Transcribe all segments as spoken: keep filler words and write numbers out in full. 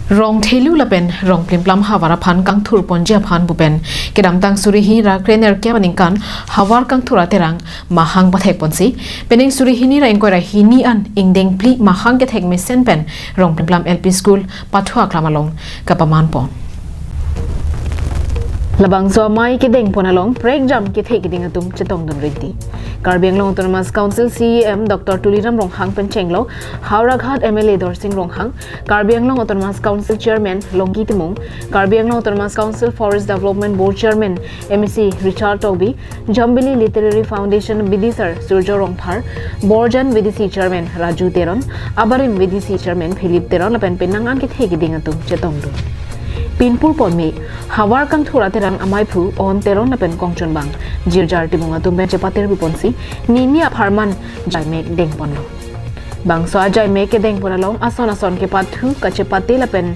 Rong Thelu lapen Rong Plimplam havar aphan kangthur ponji aphan pu pen kedamtang suri hini ra krenerkep aningkan Havar Kangthur Aterang mahang pathek ponsi, penang suri hini ra ingkoi ra hini an ingdeng phli mahang kethek mesen pen Rong Plimplam L P School pathu aklam along kapaman pon. Labangso amei kedeng pon along prekjam kethe keding atum chetongdun rinti. Karbi Anglong Autonomous Council C E M Doctor Tuliram Ronghang pen chenglo Howraghat M L A Dorsing Ronghang, Karbi Anglong Autonomous Council Chairman Longki Timung, Karbi Anglong Autonomous Council Forest Development Board Chairman M A C Richard Tokbi, Jambili Literary Foundation bidisar Surjo Rongphar, Borjan V D C Chairman Raju Teron, abarim V D C Chairman Philip Teron lapen penang an kethe keding atum chetongdun. Pinpur ponme, Havar Kangthur Aterang amaiphu On Teron lapen kongchunbang Jirjar Timung atum pen chepatir pi ponsi, nini apharman jaimek deng ponlo. Bangso ajaimek kedeng pon along ason ason kepathu kachepate lapen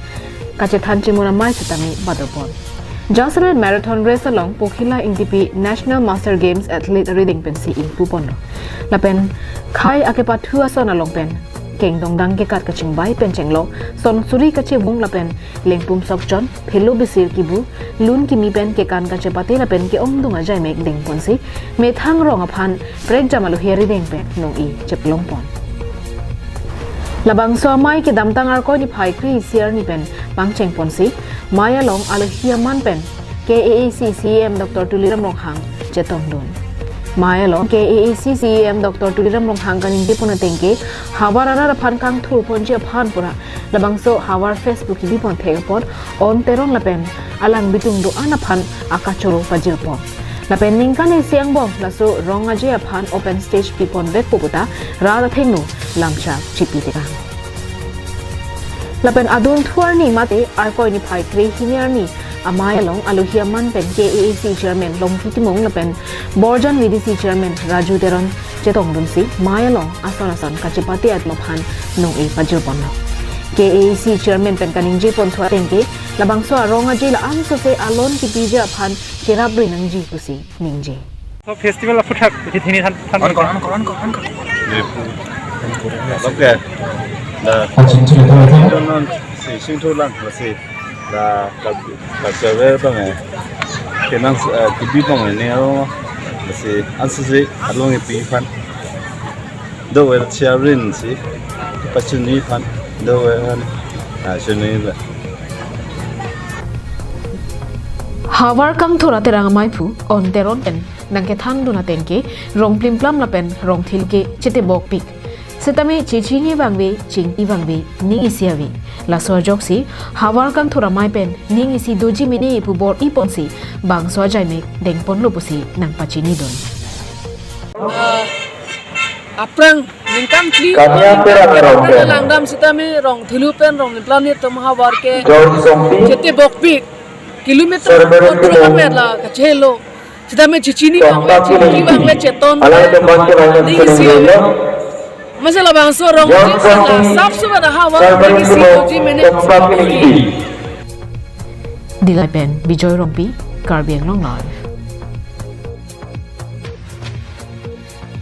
kachethan chimun amei setame bado pon. Jasemet Marathon Race along Pokhila Ingtipi National Master Games Athlete rideng pensi ingpu ponlo. Lapen khei akepathu ason along pen kengdongdang kekat kachingbai pen chenglo, son suri kachebung lapen lengpum sokchon, phelo bisir kibu, lun kimi pen kekan kachepate lapen ke-ongdung ajaimek deng ponsi, methang rong aphan prekjam alohi arideng pen nong-i cheplong pon. Labangso amei kedamtang Arkoi niphai kre-isi arni pen pangcheng ponsi, mei along alohi aman pen K A A C C E M Doctor Tuliram Ronghang chetongdun. Mei along K A A C C E M Doctor Tuliram Ronghang kaningje pon ateng ke, havar arat aphan kangthur ponji aphan pura labangso Havar Fest pu kebi pon thek apot On Teron lapen alang bitung do-an aphan akachoro pajir pon. Lapen ningkan isi angbong laso rong aje aphan open stage pi pon vekpo puta rat athengno lamchak chipi tekang. Lapen adun thu arni mate Arkoi niphai kre-hini arni amei along alohi aman pen K A A C Chairman Longki Timung lapen Borjan V D C Chairman Raju Teron chetongdunsi mei along ason ason kachepate atum aphan nong-e pajir ponlo. K A A C Chairman pen kaningje pon thu ateng ke, labangso arong aje la-an sose alon kipiji aphan cherap ri nangji pusi ningje. So festival aphuthak isi thini than than. On kor, on kor, on kor, on kor. Oke. Dah. Achin chile to, to. Don non si sing thu lang si la culture bang eh. Kenang eh, kibi bang eh, ne aro si ansisi along eh pi phan. Do well sharing si pachini phan. Do well ah chini ba. Havar Kangthur Aterang amaiphu On Teron pen nangkethandun ateng ke Rong Plimplam lapen Rong Thelu ke chetebokpik. Setame chechini vangve, chingki vangve, ning isi ave. Laso ajoksi Havar Kangthur amei pen ning isi doji mene pu bor-i ponsi bangso ajaimek deng ponlo pusi nangpachinidun. Aphrang ningkan phli, Kanya ningkan Pera phli Rong Pen. Langdam setame Rong Thelu pen Rong Plimplam atum havar ke John Songpi. Chetebokpik. Kilometer Server otro Timung. Kamet la kachelo. Setame chechini Tongpa vangve, chingki Kilingpi. Vangve, cheton. Alang tempat ke vangve Ning isi. Seleng lo. Masa labangso rong John chini la Songpi. Sap suba dah havar Server ning isi Timung. Doji mene. Tongpa Kilingpi. Dillai pen Bijoy Rongpi, Karbi Anglong Live.